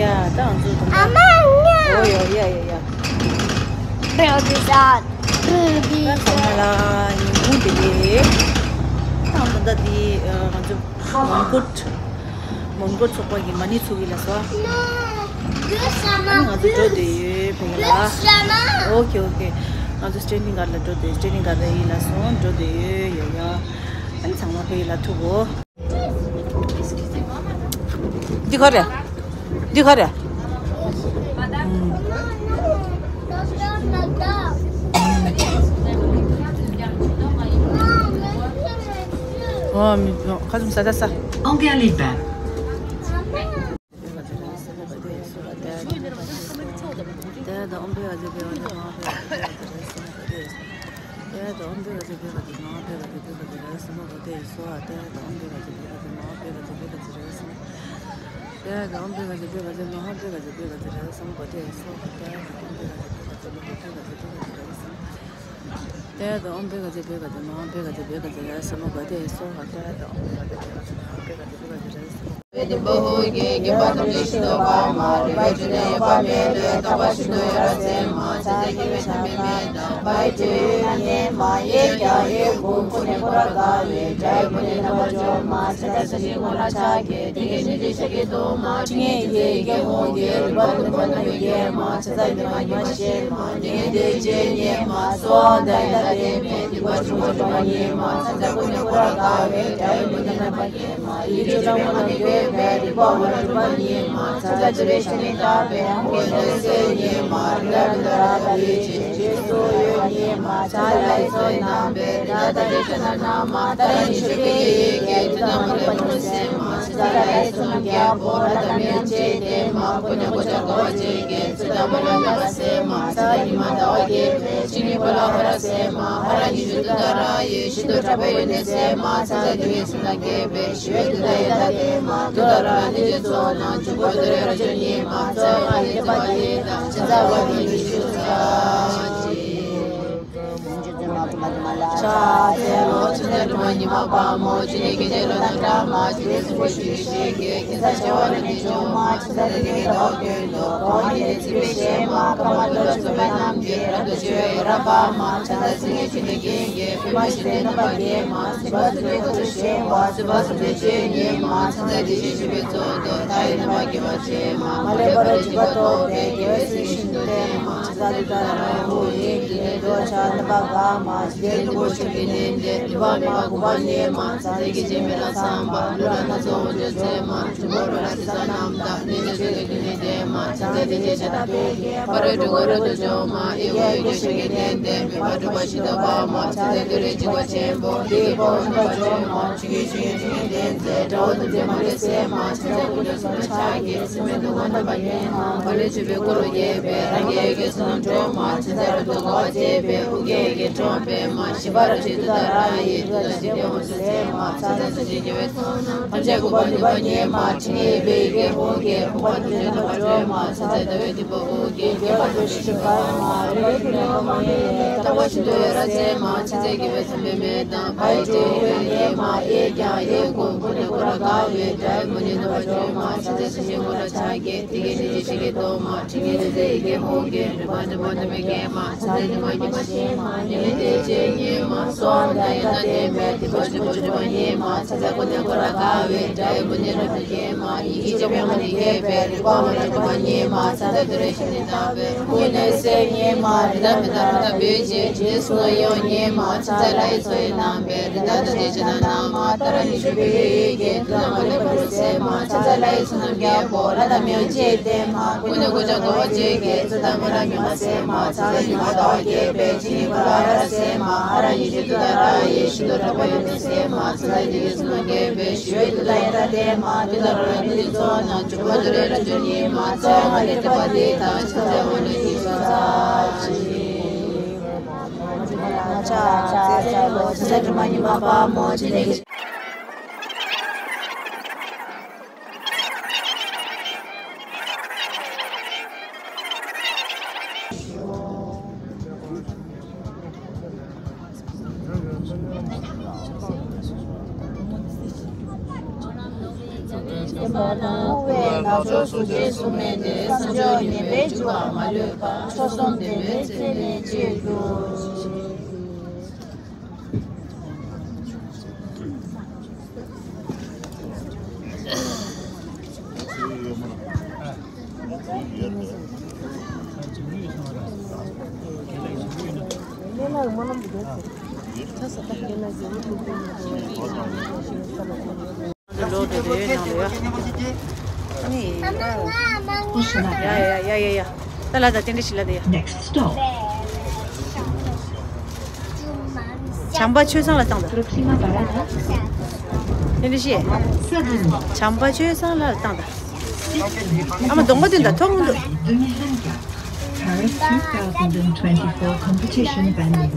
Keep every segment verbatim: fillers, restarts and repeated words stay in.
ད་ང་ཚོ་ད་ལྟ། ཨ་མ་ང་། ཨོ་ཡ་ཡ་ཡ་ཡ། Baby shark, baby shark. ད་ཚང་མ་ལ་ཉིན་གུང་བདེ་ལེགས། ད་ད་ལྟ་འདི་ང་ཚོ་མོན་གྷོ། མོན་གྷོ་ཚོགས་པ་གི་མ་ཎི་ཚུགས་ཀྱི་ལ་སོ། ཨ་ནི་ང་ཚོ་འགྲོ་བསྡད་ཡོད་བོད་ལ། ཨོ་ཁེ་ཨོ་ཁེ། ང་ཚོ་སི་ཊེན་ཌིང་གྷ་ཌན་ལ་འགྲོ་བསྡད། སི་ཊེན་ཌིང་གྷ་ཌན་ཡིན་ལ་སོང་འགྲོ་བསྡད་ཡོད་ཡོད་ཡ། ཨ་ནི་ཚང་མ་བོད་ལ་ཐུག་གོ། འདི་ག་རེད། འདི་ག་རེད། ཨོ་མི་ཁ་ཙུམ་ས་ད་ས། Envers les bains. ལ་འོ་བས་ནག་ཕྱོགས་སུ་རྗེས་སུ་མེད་དེ་བསམ་སྦྱོར་ངན་པའི་རྒྱུ་བ་མ་ལུས་པ་མཆོག་གསུམ་བདེན་པའི་ཚེ་ནས་སྤྱོད་དོ། ལོག་འགྲོ་དེ་ནང་ལ་ཡ། ནི། ཡ་ཡ་ཡ་ཡ་ཡ། ད་ལ་ད་དེ་འདྲ་ཞིག་ལ་དེ་ཡ། Next stop. བྱམས་པ་ཆོས་བཟང་ལ་བཏང་ད། Proxima Parada. དེ་འདྲ་ཞིག Savoni. བྱམས་པ་ཆོས་བཟང་ལ་བཏང་ད། ཨ་མ་གདོང་པ་བསྟན་ད་ཐོག་མོ་འདུག Paris deux mille vingt-quatre competition venue.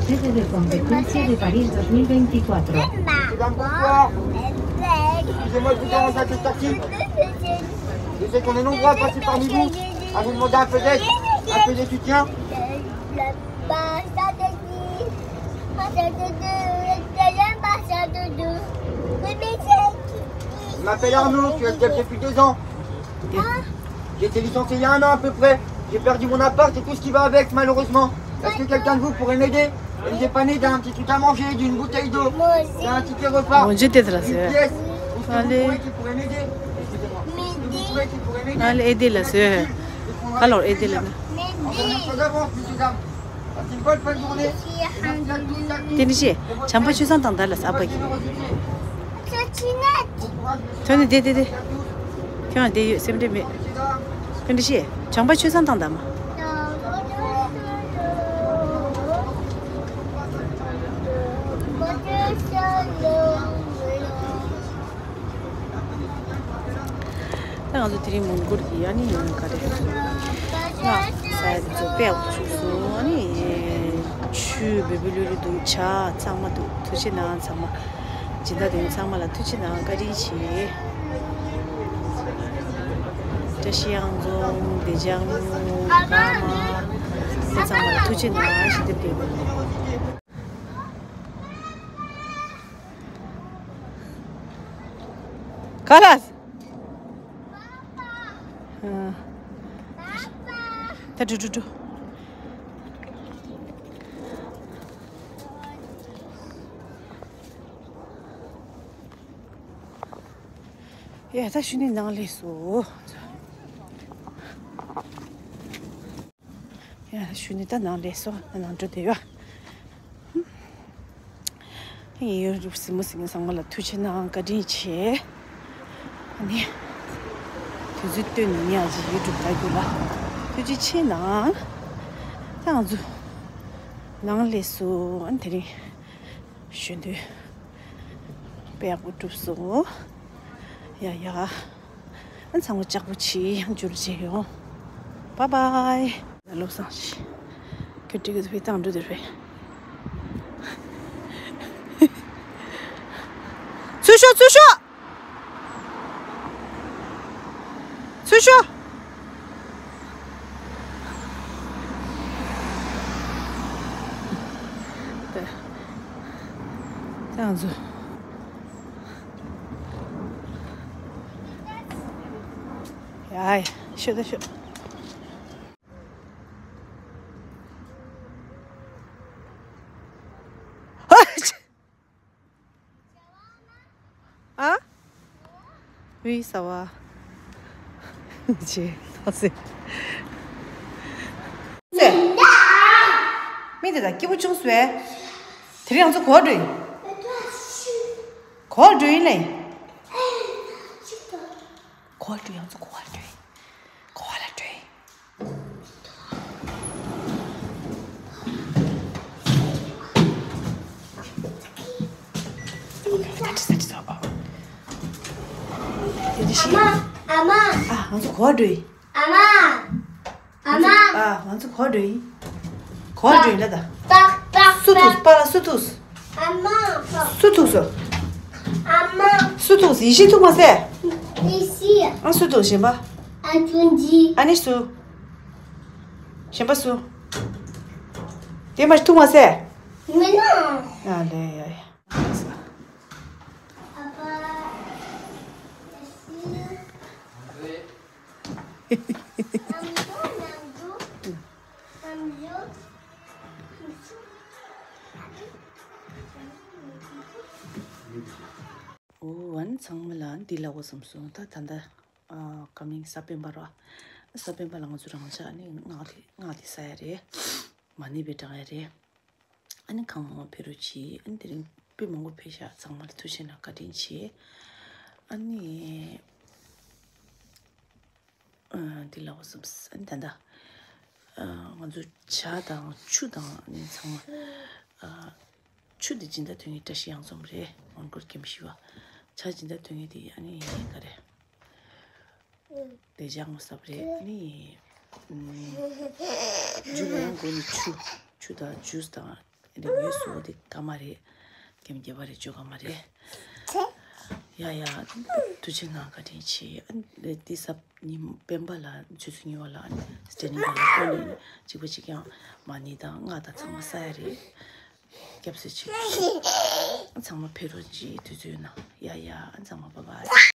Desde la competencia de París dos mil veinticuatro. Mesdames, bonsoir. Excusez-moi, je vous dérange à cette sortie. Je sais qu'on est nombreux à passer parmi vous, à vous demander un peu d'aide, un peu de soutien. Je m'appelle Arnaud, je suis S D F depuis deux ans. J'étais licencié il y a un an à peu près. J'ai perdu mon appart et tout ce qui va avec, malheureusement. Est-ce que quelqu'un de vous pourrait m'aider et me dépanner d'un petit truc à manger, d'une bouteille d'eau, d'un ticket repas, d'une pièce, ou ce que vous trouvez qui pourrait m'aider? Excusez-moi. Ce que vous trouvez qui pourrait m'aider? Allez, aidez-la, sœur. Alors, aidez-la. Encore une fois d'avance, messieurs, dames. Passez une bonne fin de journée. Merci à tous, à tous. དེ་འདྲ་བྱས། བྱམས་པ་ཆོས་བཟང་དང་ད་ལ་ས་པ་གི། ཐོན་ནས་བསྡད་བསྡད་བསྡད། ཁྱོད་ཡང་བསྡད་ཡོད་སེམས་ཁྲལ་མེད། དེ་འདྲ་བྱས། བྱམས་པ་ཆོས་བཟང་དང་ད་མ། ད་ང་ཚོ་དེ་རིང་མོན་གྷོ་གི་ཨ་ནི་ག་རེ། ང་ས་ཡ་དེ་ཚོ་དཔེ་ཡག་པོ་བྱུང་སོང་། ཨ་ནི་ཆུ་བོད་པའི་ལུས་རུ་འདུག་ཇ་ཚང་མ་འདུག་ཐུགས་རྗེ་གནང་ཚང་མ། སྦྱིན་བདག་དེ་ཚང་མ་ལ་ཐུགས་རྗེ་གནང་། བཀའ་དྲིན་ཆེ། བཀྲ་ཤིས་གཡང་འཛོམས། བདེ་འཇམ། ཀརྨ། དེ་ཚང་མ་ལ་ཐུགས་རྗེ་གནང་། ཞི་བདེ་བདེ། ག་ལ། ད་འགྲོ་འགྲོ་འགྲོ། ཡ་ད་ཞུ་ནི་ནང་ལས་སོ། ཡ་ཞུ་ནི་ད་ནང་ལས་སོ། ནང་འགྲོ་བསྡད་ཡོད། ཡིན་ཡོད་རུབ་སི་མོ་སི་ངན་ཚང་མ་ལ་ཐུགས་རྗེ་གནང་། བཀའ་དྲིན་ཆེ། ཨ་ནི། དུས་ཚོད་བཏོན་ནས་ཉག་ཅིག་ཡོད་རུབ་ད་རྒྱུ་ལ་ཐུགས་རྗེ་ཆེ་གནང་། ད་ང་ཚོ་ནང་ལས་སོ། ཨ་ནི་དེ་རིང་ཞུ་འདོད་དཔེ་ཡག་པོ་གྲུབ་སོང་། ཡ་ཡ། ཨ་ཚང་མ་ལྕགས་པོ་ཆེ་ཡང་འཇུ་རུ་བྱེད་ཡོང་། བཱའི་བཱའི། བློ་བཟང་ཞིག་ཁྱོད་ཀྲིག་གི་བི་བཏང་འགྲོ་དེར་བས། ཚུར་ཤོག་ཚུར་ཤོག་ཚུར་ཤོག་ད་ང་ཚོ། ཡ་ཡ། ཤོད་ད་ཤོད། ཨ། བི་ས་བ། ཅེ་ཐོ་སེ། སེ། མི་དེ་དང་སྐྱིད་པོ་བྱུང་སོང་བས། དེ་རིང་ང་ཚོ་གོ་བ་འགྲོ་ཡིན། གོ་བ་འགྲོ་ཡིན་ལེ། གོ་བ་འགྲོ་ཡིན། ང་ཚོ་གོ་བ་འགྲོ་ཡིན། གོ་བ་ལ་འགྲོ་ཡིན། ཨ་མ། ཨ་མ། ཨ། ང་ཚོ་གོ་བ་འགྲོ་ཡིན། ཨ་མ། ཨ་མ། ཨ། ང་ཚོ་གོ་བ་འགྲོ་ཡིན། གོ་བ་འགྲོ་ཡིན་ལ་ད། པག་པག་སུ་ཐུག་པག་ལ་སུ་ཐུག་ཨ་མ། སུ་ཐུག་སོ། ཨ་མ། སུ་ཐུག་སོ། ཡེ་ཤེས་ཐུག་མ་སེ། ཡེ་ཤེས། ཨ་སུ་ཐུག་གཞན་པ། ཨ་ཆུང་ཅི། ཨ་ནི་སུ། གཞན་པ་སུ། དེ་མ་ཐུག་མ་སེ། མི་ནོ། ཨ་ལེ་ཡ་ཡ། ཨ་ཕ། འོ་ཨ་ནི་ཚང་མ་ལ་འདི་ལབ་དགོས་བསམ་སོང་། ད་ད་ལྟ་ཨ་ཀ་མིང་གཟའ་སྤེན་པ་ར། གཟའ་སྤེན་པ་ལ་ང་ཚོ་རང་ཅག་ཨ་ནི་སྔགས་དེ་སྔགས་དེ་ཟ་ཡ་རེད། མ་ཎི་བའི་བགྲང་ཡ་རེད། ཨ་ནི་གང་མང་མང་ཕེབས་རོགས་གྱིས། ཨ་ནི་དེ་རིང་དཔེ་མང་པོ་ཕེབས་ཤག་ཚང་མ་ལ་ཐུགས་རྗེ་གནང་། བཀའ་དྲིན་ཆེ། ཨ་ནི་ཨ་འདི་ལབ་དགོས་བསམ། ཨ་ནི་ད་ལྟ་ཨ་ང་ཚོ་ཇ་དང་ཆུ་དང་ཨ་ནི་ཚང་མ་ཨ་ཆུ་འདི་སྦྱིན་བདག་དོན་གཉེར་བཀྲ་ཤིས་གཡང་འཛོམས་རེད། ཨོན་སྐོར་སྐྱེམས་ཞུ་བ། ཇ་སྦྱིན་བདག་དོན་གཉེར་དེ་ཨ་ནི་ག་རེ། དེ་ཇ་ངོ་སབ་རེད། ཨ་ནི་ཨམ་རྒྱུ་ལོན་མགོ་ནི་ཆུ། ཆུ་དང་ཇུས་དང་ཨ་ནི་ཡོད་སོ། དེ་སྐར་མ་རེད། ཀེམ་རྒྱབ་པ་རེད། ཇོ་སྐར་མ་རེད། ཡ་ཡ། ཐུགས་རྗེ་གནང་། བཀའ་དྲིན་ཆེ། ཨ་ནི་དེ་གཟའ་ཉི་སྤེན་པ་ལ་ཆུ་ཚོད་གཉིས་པ་ལ་ཨ་ནི་སི་ཊེན་ཌིང་ཌི་ནར་ལ་ཁོ་ནི་གཅིག་པ་གཅིག་རྐྱང་མ་ཎི་དང་སྔགས་དང་ཚང་མ་ཟ་ཡ་རེད། སྐྱབས་སུ་མཆི། ཚང་མ་ཕེབས་རོགས་གྱིས། དུས་ཚོད་ནང་། ཡ་ཡ། ཚང་མ་བཱའི་བཱའི།